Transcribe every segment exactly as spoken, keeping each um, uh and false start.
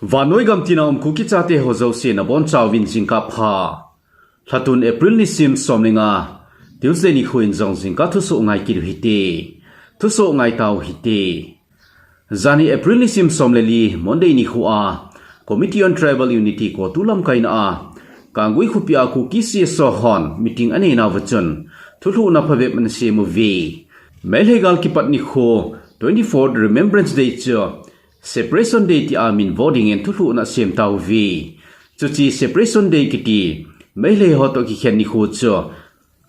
Vannoi gam tina um Kuki chate ho jouse nabonchauvin jingkah pha. Lhatun April nisim som le nga, Tuesday nikho in jong jingkah thusoh ngai kit u hite. Thusoh ngai tau hite. Jani April nisim som le li, Monday nikho a, Committee on Tribal Unity CoTU lamkaina a, Kanggui khopi a Kuki C S O hon meeting anei nauva chun, thulhuhna phabep ana sem uve. Meitei gal kipat nikho, twenty-fourth Remembrance Day chu Separation Day tia minvo dingin thulhuhna asem tauve. Chuche Separation Day kiti, Meitei ho toh kikhen nikho chu,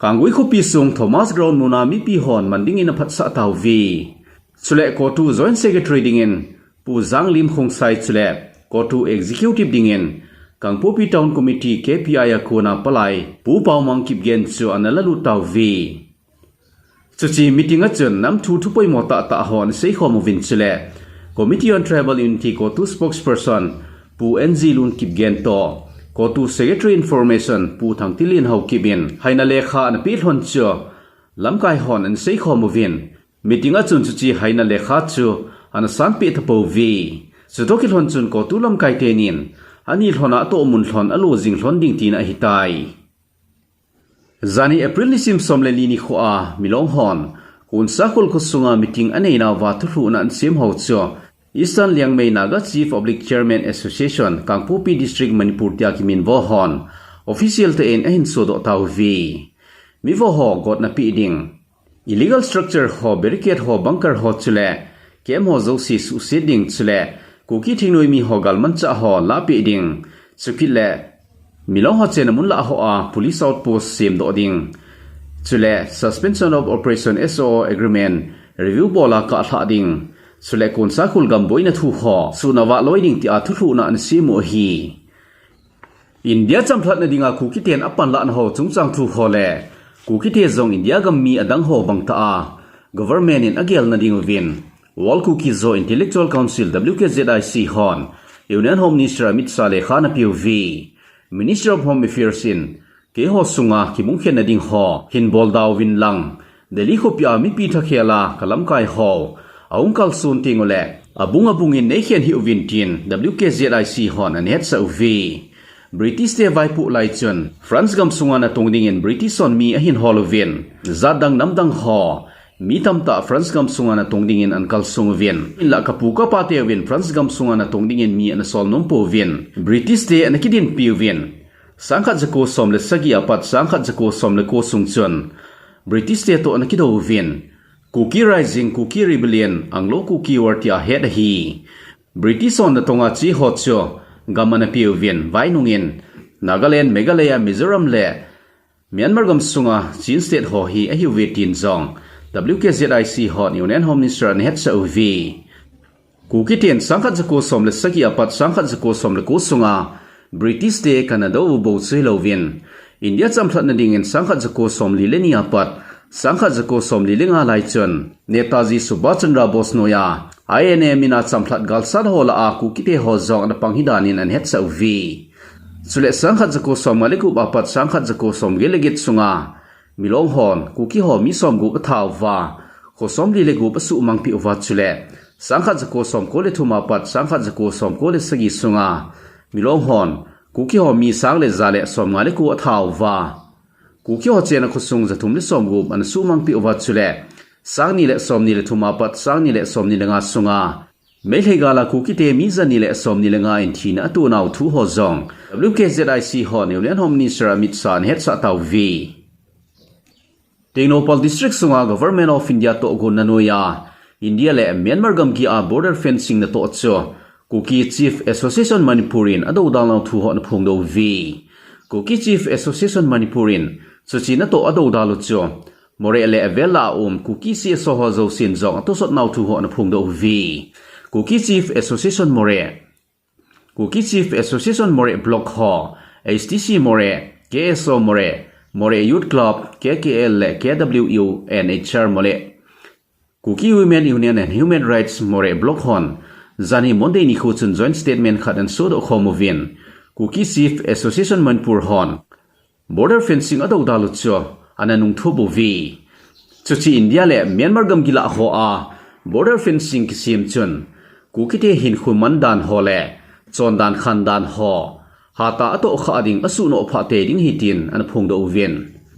Kanggui khopi sung Thomas Ground muna mipi hon man dingin aphatsah tauve. Chule CoTU Joint Secretary dingin Pu Janglim Khongsai chule CoTU Executive dingin Kangpokpi Town Committee K P I a kona palai Pu Paomang Kipgen chu ana lalut tauve. Chuche meeting a chun namthu thupoimo tahtah ho ana seikhom uvin chule Committee on Tribal Unity CoTU spokesperson Pu N G Lun Kipgen toh, CoTU Secretary Information Pu Thangtinlen Haokip in haina lekha ana peh lhon chu lamkai hon ana seikhom uvin, meeting a chun chuche haina lekha chu ana sanpeh tapouve. Chutoh kilhon chun CoTU lamkai tenin ani lhon a atohmun lhon alo jing lhon ding tina ahitai. Jani April nisim som le li nikho a, Milong hon Konsakhul khosunga meeting anei nauva thulhuhna ana sem ho chu Eastern Liangmai Naga Chief Oblique Chairman Association, Kangpokpi District, Manipur tia kiminvo hon official tah in ahin sodoh tauve. Mivo ho gotna peh ding, illegal structure ho, barricade ho, bunker ho chule camp ho jouse suhset ding chule Kuki thingnoimi ho galmanchah ho lahpeh ding, chukit le Milong ho chenna mun lah hoa police outpost semdoh ding, chule Suspension of Operation, S O O agreement review bola kahlhah ding, chule Konsakhul gam boina thu ho suhna vahloi ding tia thulhuhna ana sem u ahi. India chamlhatna dinga Kukiten apanlahna ho chungchang thu ho le Kukite jong India gam mi adang ho bangtah a government in agelna ding uvin World Kuki Zo Intellectual Council, W K Z I C hon Union Home Minister Amit Shah lekha ana peuve. Ministry of Home Affairs in keiho sunga kimungkhenna ding ho hin bolda uvin lang, Delhi khopia mipi thakhel a kalamkai ho ahung kalson tengule abung abungin neikhen hih uvin tin W K Z I C hon ana hetsah uve. British te vaipoh lai chun France gam sunga natong dingin British hon mi ahin hol uvin, jatdang namdang ho mi tamtah France gam sunga natong dingin ana kalsong uvin, hinlah kapu kapa teuvin France gam sunga natong dingin mi ana sol nom pouvin, British te ana kidinpi uvin, sangkhat jako som le sagi apat sangkhat jako som le ko sung chun British te toh ana kidou uvin, Kuki Rising, Kuki Rebellion, Anglo Kuki War tia het ahi. British hon natonga che ho chu gam ana peuvin, vainungin Nagaland, Meghalaya, Mizoram le Myanmar gam sunga Chin State ho hi ahiuve tin jong W K Z I C hon Union Home Minister ana hetsah uve. Kukiten sangkhat jako som le sagi apat sangkhat jako som le ko sunga British te kana dou u bou chu hilouvin, India chamlhatna dingin sangkhat jako som li le ni apat sangkhat jako som li le nga lai chun Netaji Subhash Chandra Bose noiya I N A mina chamlhat galsat ho lah a Kukite ho jong ana pang hi danin ana hetsah uve. Chule sangkhat jako som nga le gup apat sangkhat jako som get le get sunga Milong hon Kuki ho mi som gup atha uva, kho som li le gup asuhmang peh uva chule sangkhat jako som ko le thum apat sangkhat jako som ko le sagi sunga Milong hon Kuki ho mi sang le ja le som nga le ko atha uva, Kuki ho chenna khosung ja thum le som gup ana suhmang peh uva chule sang ni le som ni le thum apat sang ni le som ni le nga sunga Meitei gal a Kukite mi ja ni le som ni le nga in thina ato nau thu ho jong W K Z I C hon Union Home Minister Amit Shah ana hetsah tauve. Tengnoupal District sunga Government of India tohgonna noiya India le Myanmar gamgi a border fencing natoh chu Kuki Chief Association Manipur in adoudal nau thu ho ana phongdoh uve. Kuki Chief Association Manipur in chuche natoh adoudal u chu Moreh le avel a um Kuki C S O ho jousen jong atosot nau thu ho ana phongdoh uve. Kuki Chief Association Moreh, Kuki Chief Association Moreh Block ho, H T C Moreh, K S O Moreh, Moreh Youth Club, K K L le K W U N H R Moreh, Kuki Women Union and Human Rights Moreh Block hon janhi Monday nikho chun joint statement khat ana sodoh khom uvin, Kuki Chief Association Manipur hon border fencing adoudal u chu ana nungthup uve. Chuche India le Myanmar gamgi lah hoa border fencing kisem chun Kukite hinkho mandan ho le chondan khandan ho hatah a tohkhah ding, asuhnoh phah tei ding ahi tin ana phongdoh uvin.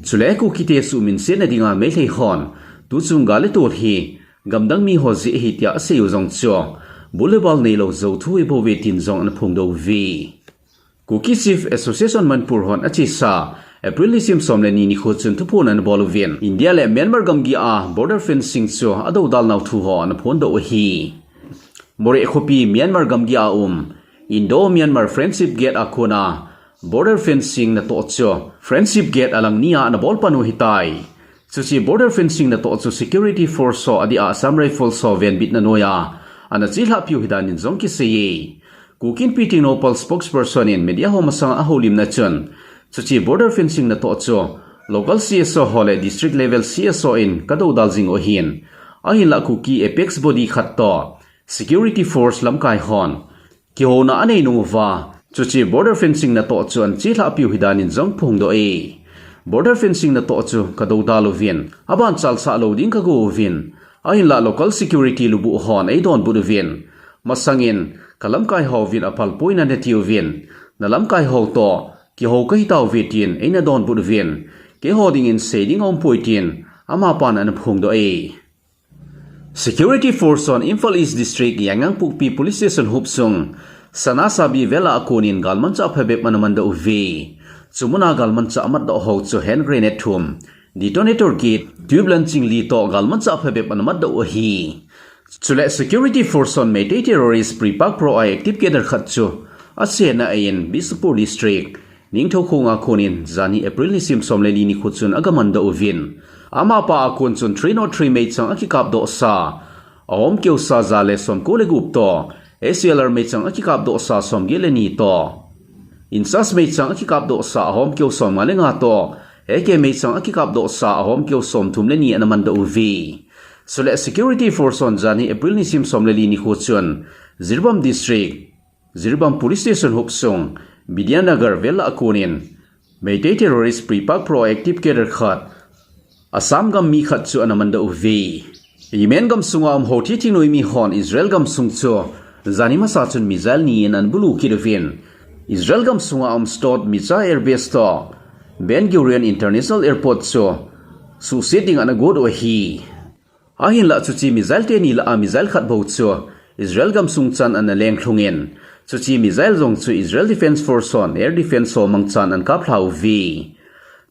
Chule Kukite suhminsetna dinga Meitei hon tuchung gal le tol hi gamdang mi ho jeh ahi tia asei u jong chu bul le bal neilou jou thu ahi bouve tin jong ana phongdoh uve. Kuki Chief Association Manipur hon achesa April nisim som le ni nikho chun thuphon ana bol uvin, India le Myanmar gamgi a border fencing chu adoudal nau thu ho ana phondoh u ahi. Moreh khopi Myanmar gamgi a um Indo-Myanmar Friendship Gate a kona border fencing natoh chu Friendship Gate alang nia ana bol pan u ahitai. Chuche border fencing natoh chu security force ho adia Assam Rifles ho venbitna noiya ana chelhah piu ahi danin jong kiseiye. Kuki Inpi Tengnoupal spokesperson in media ho masanga ahoulimna chun, chuche border fencing natoh chu local C S O ho le district level C S O in kadoudal jing u ahin, ahinlah Kuki apex body khat toh security force lamkai hon kihouna anei nung uva, chuche border fencing natoh chu ana chelhah piu ahi danin jong phongdoh e. Border fencing natoh chu kadoudal uvin, abanchalsah lou ding kago uvin, ahinlah local security lubuh hon eidonbut uvin, masangin kalamkai hovin aphal poi nati uvin, nalamkai ho toh kihou kahi tauve tin eina donbut uvin, keiho dingin sei ding aumpoi tin amapan ana phongdoh e. Security force hon Imphal East District Yaingangpokpi Police Station hopsung Sanasabi vela akonin galmanchah phabep ana mandoh uve. Chumuna galmanchah amatdoh ho chu hand grenade thum, detonator kit, tube launching li toh galmanchah phabep ana matdoh u ahi. Chule security force hon Meitei terrorist Pripak Pro a active cadre khat chu asenna in Bishnupur District Ningthoukhong a konin janhi April nisim som le li nikho chun agamandoh uvin, amapa a kon chun three nought three meichang akikapdohsa ahom keosa ja le somko le gup toh, S L R meichang akikapdohsa somget le ni toh, Inchas meichang akikapdohsa ahom keo somnga le nga toh, A K meichang akikapdohsa ahom keo somthum le ni ana mandoh uve. Chule security force hon janhi April nisim som le li nikho chun Jiribam District Jiribam Police Station hopsung Vidyanagar vela akonin Meitei terrorist Pripak Pro active cadre khat, Assam gam mi khat chu ana mandoh uve. Yemen gamsunga um Houthi thingnoimi hon Israel gamsung chu janhi masa chun missile ni in ana bulu kit uvin, Israel gamsunga um Sderot Mitzvah Air Base toh Ben Gurion International Airport chu suhset ding ana got u ahi. Ahinlah chuche missile teni lah a missile khat bou chu Israel gamsung chan ana lenglhungin, chuche missile jong chu Israel Defense Force hon Air Defense ho mangchan ana kaplha uve.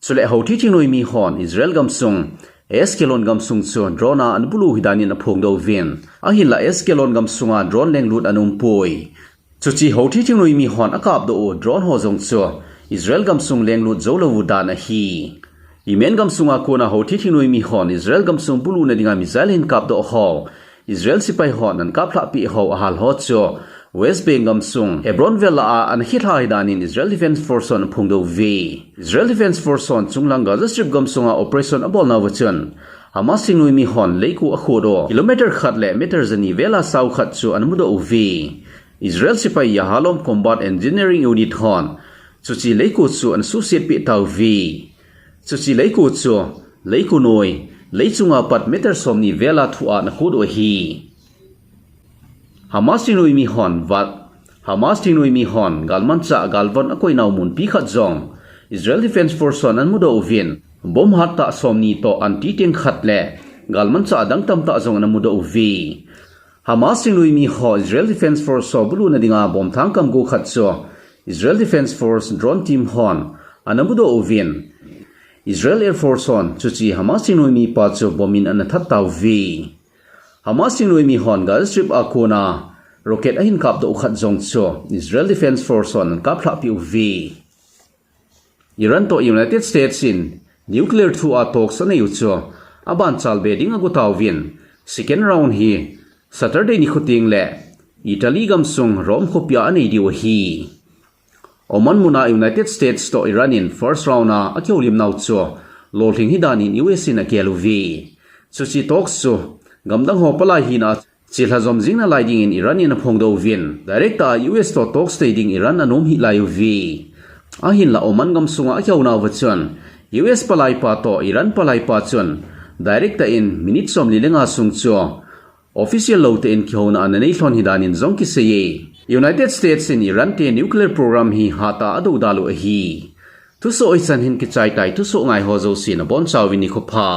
Chule Houthi thingnoimi hon Israel gamsung Ashkelon gamsung chu drone a ana bulu ahi danin aphongdoh uvin, ahinlah Ashkelon gamsunga drone lenglut ana umpoi. Chuche Houthi thingnoimi hon akapdoh u drone ho jong chu Israel gamsung lenglut joulou u dan ahi. Yemen gamsunga kona Houthi thingnoimi hon Israel gamsung buluna dinga missile ahin kapdoh ho, Israel sepai hon ana kaplhah peh ho ahal ho chu West Bank gamsung Hebron vela a ana khilha ahi danin Israel Defense Force hon aphongdoh uve. Israel Defense Force hon chunglang Gaza Strip gamsunga operation abolnauva chun Hamas thingnoimi hon leiko akhut u kilometer khat le meter jani vela sao khat chu ana mudoh uve. Israel sepai Yahalom Combat Engineering Unit hon chuche leiko chu ana suhset peh tauve. Chuche leiko chu leiko noi, leichunga pat meter somni vela thuh a ana khut u ahi. Hamas thingnoimi hon vat, Hamas thingnoimi hon galmanchah galvon akoinau munpi khat jong Israel Defense Force hon ana mudoh uvin, bomb hattah somni toh anti-tank khat le galmanchah adang tamtah jong ana mudoh uve. Hamas thingnoimi ho Israel Defense Force ho buluna dinga bomb thangkam go khat chu Israel Defense Force drone team hon ana mudoh uvin, Israel Air Force hon chuche Hamas thingnoimi pa chu bomb in ana that tauve. Hamas thingnoimi hon Gaza Strip a kona rocket ahin kapdoh u khat jong chu Israel Defense Force hon ana kaplhah peh uve. Iran toh United States in nuclear thua talks anei u chu abanchal be ding ago tauvin, second round hi Saturday nikho teng le Italy gamsung Rome khopia anei diu ahi. Oman muna United States toh Iran in first round a akihoulimnau chu lolhing ahi danin U S in agel uve. Chuche talks chu gamdang ho palai hina chelha jom jing nalai dingin Iran in aphongdoh uvin, direct a U S toh talks tei ding Iran anom hih lai uve. Ahinlah Oman gamsunga akihounauva chun U S palai pa toh Iran palai pa chun direct a in minute somli le nga sung chu official lou tah in kihouna ana nei lhon ahi danin jong kiseiye. United States in Iran te nuclear program hi hatah a adoudal u ahi. Thusoh hichan hin kichai tai, thusoh ngai ho jouse nabonchauvin nikho pha.